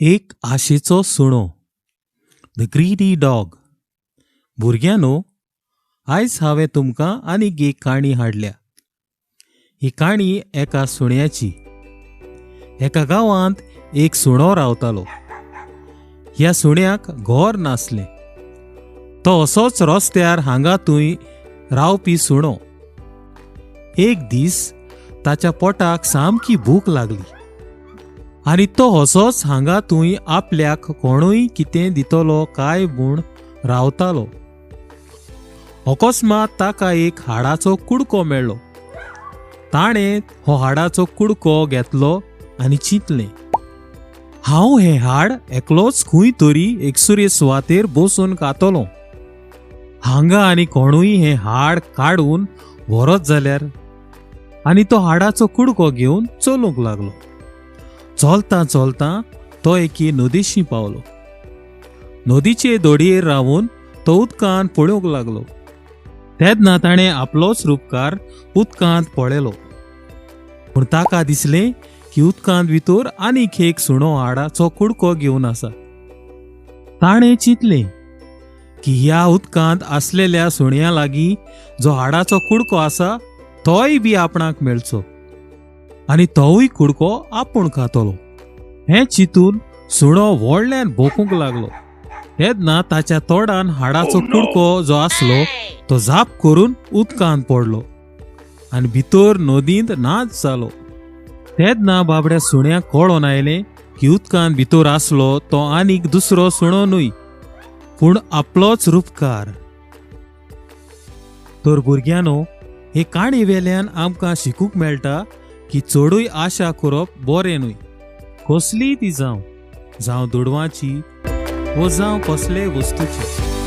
एक आशेचो सुणो, the greedy dog. भुरग्यांनो, आयज हांवें तुमकां आनीक एक काणी हाडल्या. ही काणी एका सुण्याची. एका गांवांत एक सुणो रावतालो. ह्या सुण्याक घर नासलें. तो असोच रस्त्यार हांगा थंय रावपी सुणो. एक दीस ताच्या पोटाक सामकी भूक लागली आनी तो असोच हांगा थंय आपल्याक कोणूय कितें दितलो काय म्हूण रावतालो. अकस्मात ताका एक हाडाचो कुडको मेळ्ळो. ताणें हो हाडाचो कुडको घेतलो आनी चिंतलें, हांव हें हाड एकलोच खंय तरी एकसुरे सुवातेर बसून खातलो. हांगा आनी कोणूय हें हाड काडून व्हरत जाल्यार. आनी तो हाडाचो कुडको घेवन चलूंक लागलो. चलतां चलतां तो एके नदीशी पावलो. नदीचे दोडयेर रावन तो उदकांत पळोवंक लागलो. तेन्ना ताणें आपलोच रुपकार उदकांत पळयलो. पूण ताका दिसलें की उदकांत भितर आनीक एक सुणो हाडाचो कुडको घेवन आसा. ताणें चिंतलें की ह्या उदकांत आसलेल्या सुण्या लागीं जो हाडाचो कुडको आसा तोय बी आपणाक मेळचो आनी तोवूय कुडको आपूण खातलो. हें चिंतून सुणो व्हडल्यान भोंकूंक लागलो. तेन्ना ताच्या तोंडान हाडाचो कुडको जो आसलो तो झाप करून उदकांत पडलो आनी भितर नदींत नाच जालो. तेन्ना बाबड्या सुण्याक कळोन आयलें की उदकांत भितर आसलो तो आनीक दुसरो सुणो न्हय, पूण आपलोच रुपकार. तर भुरग्यांनो, हे काणी वेल्यान आमकां शिकूंक मेळटा की चडूय आशा करप बरें न्हय. कसलीय ती जावं, जावं दुडवांची वो जावं कसलेय वस्तूची.